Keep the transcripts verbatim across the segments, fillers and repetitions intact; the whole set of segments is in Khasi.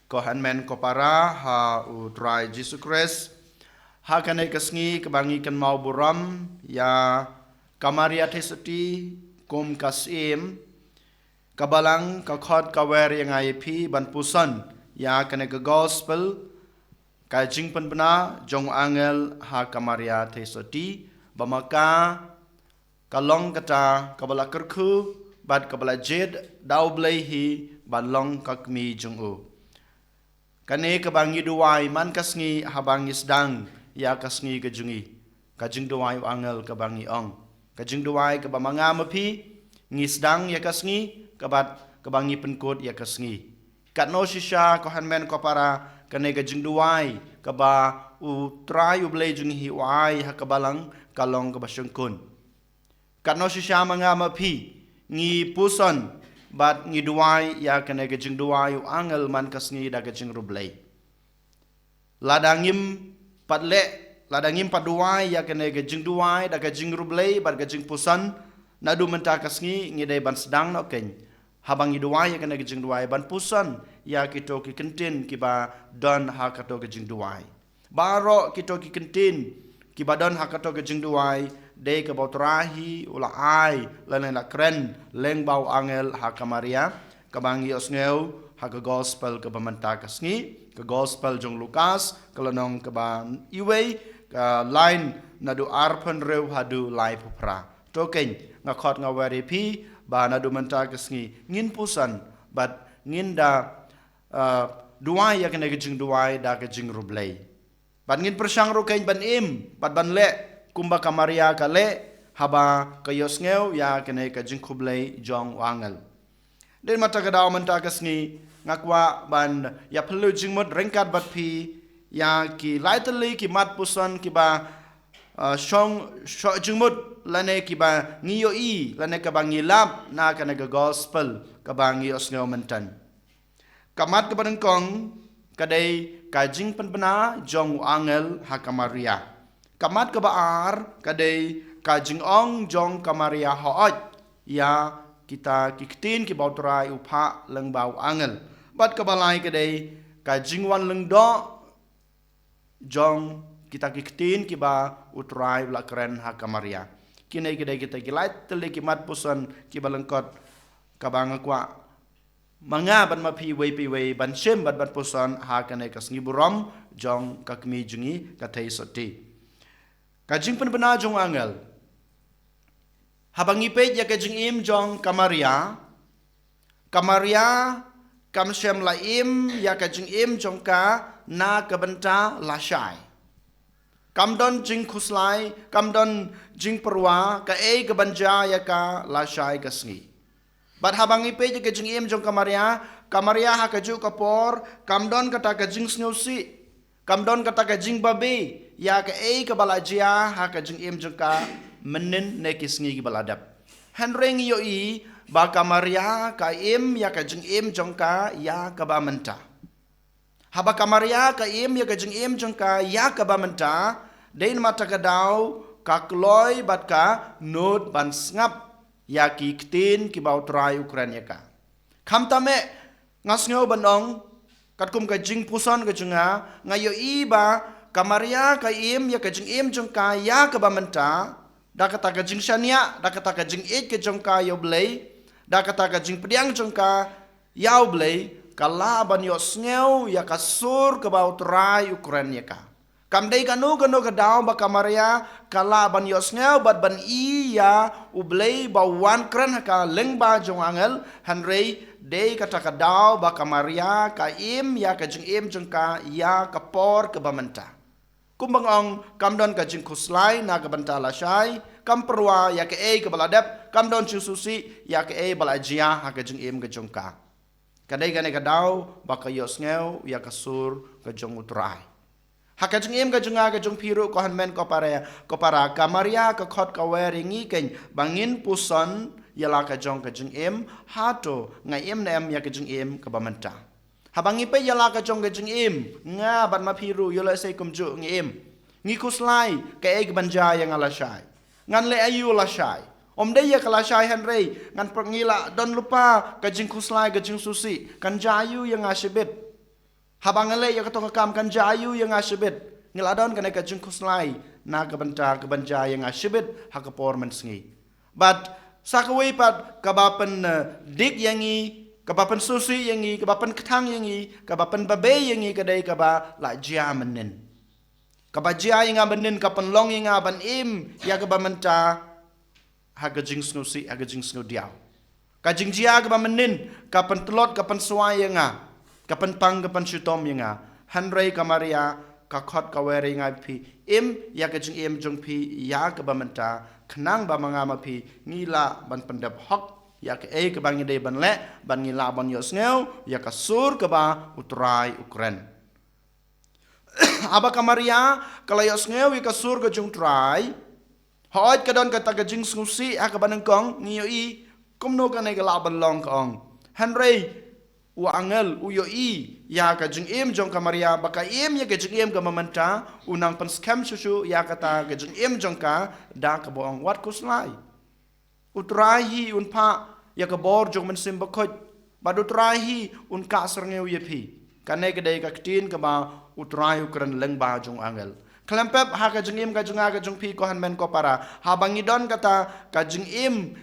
Ko hynmen ko para ha U Trai Jisu Khrist, ha kane ka sngi kaba ngi kynmaw burom ïa ka Maria Theisotti kum ka Syiem, ka Balang, ka khot ka wer ïa nga ïa phi ban puson ïa kane ka gospel, ka jingpynbna jong u angel ha ka Maria Theisotti, ba ma ka ka long kata kaba la kyrkhu bad kaba la jied da U Blei hi ban long ka kmie jong u. Kane kaba ngi duwai man ka sngi haba ngi sdang ïa ka sngi ka jong ngi, ka jingduwai u angel kaba ngi ong, ka jingduwai kaba ma nga ma phi ngi sdang ïa ka sngi, kaba, kaba ngi pynkut ïa ka sngi. Katno shisha ko hynmen ko para, kane ka jingduwai kaba U Trai U Blei jong ngi hi u ai ha ka Balang ka long kaba shongkun. Katno shisha ma nga ma phi ngi puson bad ngi duwai ïa kane ka jingduwai u angel man ka sngi da ka jingriewblei. Lada ngim pat leh, lada ngim pat duwai ïa kane ka jingduwai da ka jingriewblei bad ka jingpuson, naduh mynta ka sngi ngi dei ban sdang noh kein, haba ngi duwai ïa kane ka jingduwai, ban puson ïa kito ki kyntien kiba don ha kato ka jingduwai. Baroh kito ki kyntien kiba don ha kato ka jingduwai, dei kaba U Trai hi u la ai lane la kren lyngba u angel ha ka Maria, kaba ngi ïohsngew ha ka gospel kaba mynta ka sngi, ka gospel jong u Lukas, ka lynnong kaba iwei, ka lain naduh arphew hynriew haduh laiphew phra. To kein, nga khot nga wer ïa phi ba naduh mynta ka sngi ngin puson bad ngin da, uh, duwai ïa kane ka jingduwai da ka jingriewblei. Bad ngin pyrshang ruh kein ban im bad ban leh kumba ka Maria ka leh haba ka ïohsngew ïa kane ka jingkhublei jong u angel. Dei namar kata ka daw mynta ka sngi nga kwah ban ïa phylliew jingmut ryngkat bad phi ïa ki lai tylli ki mat puson kiba, uh, shong shoh jingmut lane kiba ngi ïohi lane kaba ngi lap na kane ka gospel kaba ngi ïohsngew mynta. Ka mat kaba nyngkong ka dei ka jingpynbna jong u angel ha ka Maria. Ka mat kaba ar ka dei ka jingong jong ka Maria hooid ïa kita ki ktien kiba U Trai u phah lyngba u angel. Bad kaba lai ka dei ka jingwan lyngdoh jong kita ki ktien kiba U Trai u la kren ha ka Maria. Kine ki dei kita ki lai tylli ki mat puson kiba lyngkot kaba nga kwah ma nga bad ma phi iwei pa iwei ban shim bad ban puson ha kane ka sngi burom jong ka kmie jong ngi ka Theisotti. Ka jingpynbna jong u angel. Haba ngi peit ïa ka jingim jong ka Maria, ka Maria kam shym la im ïa ka jingim jong ka na ka bynta lashai. Kam don jingkhuslai, kam don jingpyrwa kaei kaban jia ïa ka lashai ka sngi. Bad haba ngi peit ïa ka jingim jong ka Maria, ka Maria ha kajuh ka por kam don kata ka jingsngewsih, kam don kata ka jingbabe ïa kaei kaba la jia ha ka jingim jong ka mynnin ne ki sngi kiba la dep. Hynrei ngi ïohi ba ka Maria ka im ïa ka jingim jong ka ïa kaba mynta. Haba ka Maria ka im ïa ka jingim jong ka ïa kaba mynta, dei namar kata ka daw ka kloi bad ka nud ban sngap ïa ki ktien kiba U Trai u kren ïa ka. Khamtam eh nga sngew ban ong, katkum ka jingpuson ka jong nga, nga ïohi ba ka Maria ka im ïa ka jingim jong ka ïa kaba mynta, da kata ka jingshaniah, da kata ka jingïeit ka jong ka ïa U Blei, da kata ka jingpdiang jong ka ïa U Blei, ka lah ban ïohsngew ïa ka sur kaba U Trai u kren ïa ka. Kam dei kano kano ka daw ba ka Maria ka lah ban ïohsngew bad ban i ïa U Blei ba u wan kren ha ka lyngba jong u angel, hynrei dei kata ka daw ba ka Maria ka im ïa ka jingim jong ka ïa ka por kaba mynta. Kumba nga ong, kam don ka jingkhuslai na ka bynta lashai, kam pyrwa ïa kaei kaba la dep, kam don jingsngewsih ïa kaei ba la jia ha ka jingim ka jong ka. Ka dei kane ka daw ba ka ïohsngew ïa ka sur ka jong U Trai. Ha ka jingim ka jong nga, ka jong phi ruh, ko hynmen ko para, ko para, ka Maria ka khot ka wer ïa ngi kein ba ngin puson ïa la ka jong ka jingim, hato nga im ne em ïa ka jingim kaba mynta. Haba ngi peit ïa la ka jong ka jingim, nga bad ma phi ruh ïoh lehse kumjuh ngi im. Ngi khuslai kaei kaban jia ïa nga lashai. Ngan leh aïu lashai? Ym dei ïa ka lashai hynrei ngan pyrkhat ngi la don lypa ka jingkhuslai, ka jingsngewsih, kan jia aïu ïa nga shibit. Haba nga leh ïa kato ka kam kan jia aiu ïa nga shibit? Ngi la don kane ka jingkhuslai na ka bynta kaban jia ïa nga shibit ha ka por mynsngi. Bad sa kawei pat kaba pyn, eh, dik ïa ngi, kaba pynsngewsih ïa ngi, kaba pynkthang ïa ngi, kaba pynbabe ïa ngi ka dei kaba la jia mynnin. Kaba jia ïa nga mynnin ka pynlong ïa nga ban im ïa kaba mynta ha ka jingsngewsih, ha ka jingsngewdiaw. Ka jingjia kaba mynnin ka pyntlot, ka pynswai ïa nga, ka pynpang, ka pynshitom ïa nga. Hynrei ka Maria ka khot ka wer ïa nga, phi im ïa ka jingim jong phi ïa kaba mynta, khnang ba ma nga ma phi ngi lah ban pyndep hok ïa kaei kaba ngi dei ban leh, ban ngi lah ban ïohsngew ïa ka sur kaba U Trai u kren. Haba ka Maria ka la ïohsngew ïa ka sur ka jong U Trai, hooid ka don kata ka jingsngewsih ha kaba nyngkong, ngi ïohi kumno kane ka lah ban long, ka ong. Hynrei u angel u ïohi ïa ka jingim jong ka Maria, ba ka im ïa ka jingim kaba mynta, u nang pynskhem shuh shuh ïa kata ka jingim jong ka da kaba ong, wat khuslai. U Trai hi un phah ïa ka bor jong U Mynsiem Bakhuid, bad U Trai hi un kah syrngiew ïa phi. Kane ka dei ka ktien kaba U Trai u kren lyngba jong u angel. Khlem pep ha ka jingim ka jong nga ka jong phi, ko hynmen ko para, haba ngi don kata ka jingim,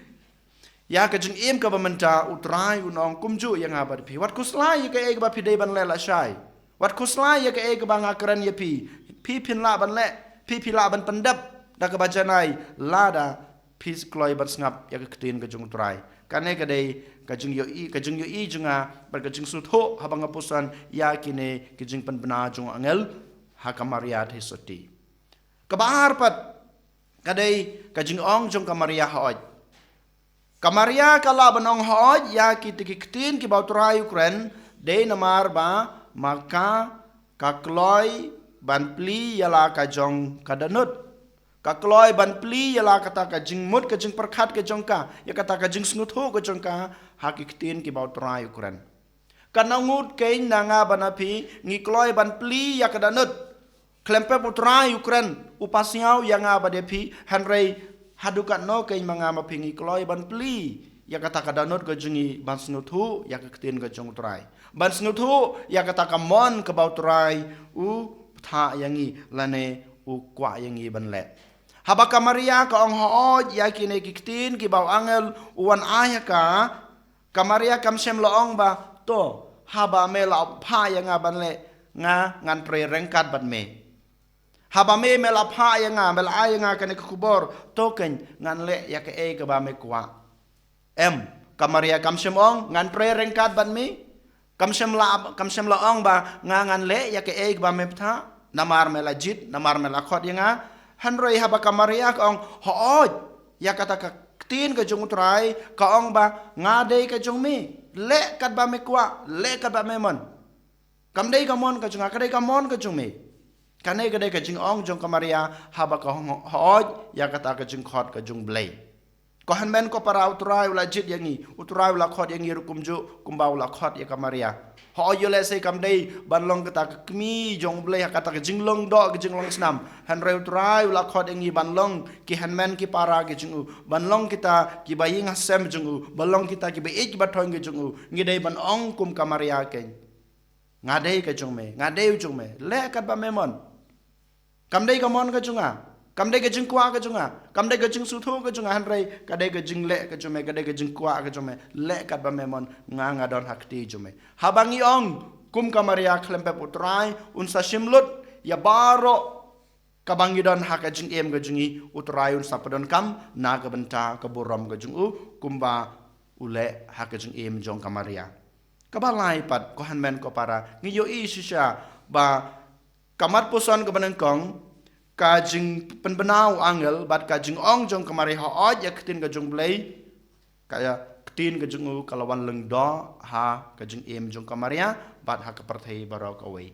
ïa ka jingim kaba mynta, U Trai un ong kumjuh ïa nga bad phi. Wat khuslai ïa kaei kaba phi dei ban leh lashai. Wat khuslai ïa kaei kaba nga kren ïa phi. Phi phin lah ban leh, phi phi lah ban pyndep da kaba janai lada phi kloi ban sngap ïa ka ktien ka jong U Trai. Kane ka dei ka jingïohi, ka jingïohi jong nga bad ka jingsngewthuh haba nga puson ïa kine ki jingpynbna jong u angel ha ka Maria theisotti. Kaba ar pat ka dei ka jingong jong ka Maria, hooid. Ka Maria ka lah ban ong hooid ïa kita ki ktien kiba U Trai u kren, dei namar ba ma ka ka kloi ban plie ïa la ka jong ka dohnud. Ka kloi ban plie ïa la kata ka jingmut ka jingpyrkhat ka jong ka, ïa kata ka jingsngewthuh ka jong ka ha ki ktien kiba U Trai u kren. Katno ngut kein na nga bad na phi ngi kloi ban plie ïa ka dohnud. Khlem pep U Trai u kren, u pasiaw ïa nga bad ïa phi, hynrei haduh katno kein ma nga ma phi ngi kloi ban plie ïa kata ka dohnud ka jong ngi ban sngewthuh ïa ka ktien ka jong U Trai, ban sngewthuh ïa kata ka mon kaba U Trai u bthah ïa ngi lane u kwah ïa ngi ban leh. Haba ka Maria ka ong hooid ïa kine ki ktien kiba u angel u wan ai ha ka, ka Maria kam shym la ong ba, to, haba me la phah ïa nga ban leh, nga ngan trei ryngkat bad me. Haba me me la phah ïa nga, me la ai ïa nga kane ka khubor, to kein ngan leh ïa kaei kaba me kwah. Em, ka Maria kam shym ong ngan trei ryngkat bad me. Kam shym la, kam shym la ong ba nga ngan leh ïa kaei kaba me bthah, namar me la jied, namar me la khot ïa nga. Hynrei haba ka Maria ka ong hooid ïa kata ka ktien ka jong U Trai, ka ong ba nga dei ka jong me, leh katba me kwah, leh katba me mon. Kam dei ka mon ka jong nga, ka dei ka mon ka jong me. Kane ka dei ka jingong jong ka Maria haba ka ong hooid ïa kata ka jingkhot ka jong U Blei. Ko hynmen ko para, U Trai u la jied ïa ngi, U Trai u la khot ïa ngi ruh kumjuh kumba u la khot ïa ka Maria. Hooid, ïoh lehse kam dei ban long kita ki kmie jong U Blei ha kata ka jinglong doh ka jinglong snam, hynrei U Trai u la khot ïa ngi ban long ki hynmen ki para ki jong u, ban long kita kiba ïeng ha sem jong u, ban long kita kiba ïeit kiba thoiñ ki jong u. Ngi dei ban ong kum ka Maria kein, nga dei ka jong me, nga dei u jong me, leh katba me mon. Kam dei ka mon ka jong nga, kam dei ka jingkwah ka jong nga, kam dei ka jingsngewthuh ka jong nga, hynrei ka dei ka jingleh ka jong me, ka dei ka jingkwah ka jong me, leh katba me mon, nga nga don ha kti jong me. Haba ngi ong kum ka Maria, khlem pep U Trai un sa shim lut ïa baroh kaba ngi don ha ka jingim ka jong ngi, U Trai un sa pyndonkam na ka bynta ka burom ka jong u, kumba u leh ha ka jingim jong ka Maria. Kaba lai pat, ko hynmen ko para, ngi ïohi shisha ba ka mat puson kaba nyngkong, ka jingpynbna u angel bad ka jingong jong ka Maria hooid ïa ka ktien ka jong U Blei, ka ktien ka jong u ka la wan lyngdoh ha ka jingim jong ka Maria bad ha ka pyrthei baroh kawei.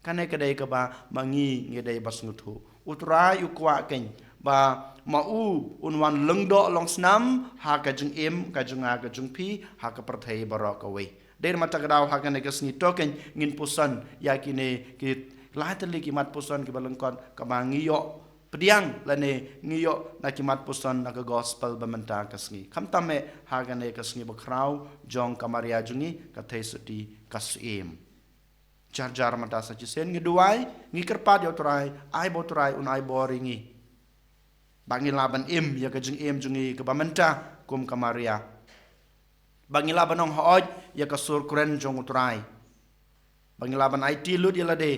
Kane ka dei kaba ma ngi ngi dei ba sngewthuh. U Trai u kwah kein ba ma u un wan lyngdoh long snam ha ka jingim ka jong nga ka jong phi, ha ka pyrthei baroh kawei. Dei namar kata ka daw ha kane ka sngi to kein ngin puson ïa kine ki lai tylli ki mat puson kiba lyngkot, kaba ngi ïoh pdiang lane ngi ïoh na ki mat puson na ka gospel ba mynta ka sngi. Khamtam eh ha kane ka sngi bakhraw jong ka Maria jong ngi, ka theisotti ka Syiem. Jar jar mynta sa shisien ngi duwai, ngi kyrpad ïa U Trai, ai ba U Trai un ai bor ïa ngi. Ba ngi lah ban im ïa ka jingim jong ngi kaba mynta kum ka Maria. Ba ngi lah ban ong hooid ïa ka sur kren jong U Trai. Ba ngi lah ban aiti lut ïa lade.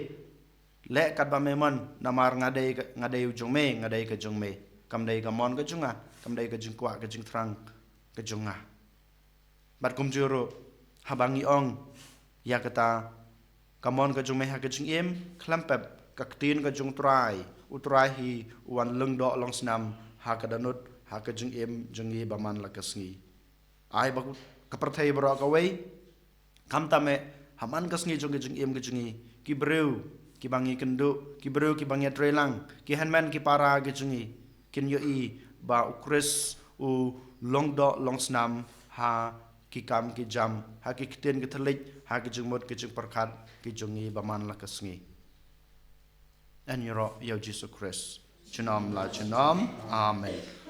Leh katba me mon, namar nga dei ka, nga dei u jong me, nga dei ka jong me. Kam dei ka mon ka jong nga, kam dei ka jingkwah ka jingthrang ka jong nga. Bad kumjuh ruh, haba ngi ong ïa kata, ka mon ka jong me ha ka jingim, khlem pep, ka ktien ka jong U Trai, U Trai hi u wan long doh long snam ha ka dohnud, ha ka jingim jong ngi ba man la ka sngi. Ai ba ka pyrthei baroh kawei, khamtam eh ha man ka sngi jong ka jingim ka jong ngi, ki briew kiba ngi kynduh, ki briew kiba ngi trei lang, ki hynmen ki para ki jong ngi, kin ïohi ba U Khrist u long doh long snam ha ki kam ki jam, ha ki ktien ki thylliej, ha ki jingmut ki jingpyrkhat ki jong ngi ba man la ka sngi. Yn ïaroh ïa U Jisu Khrist junom la junom. Amen.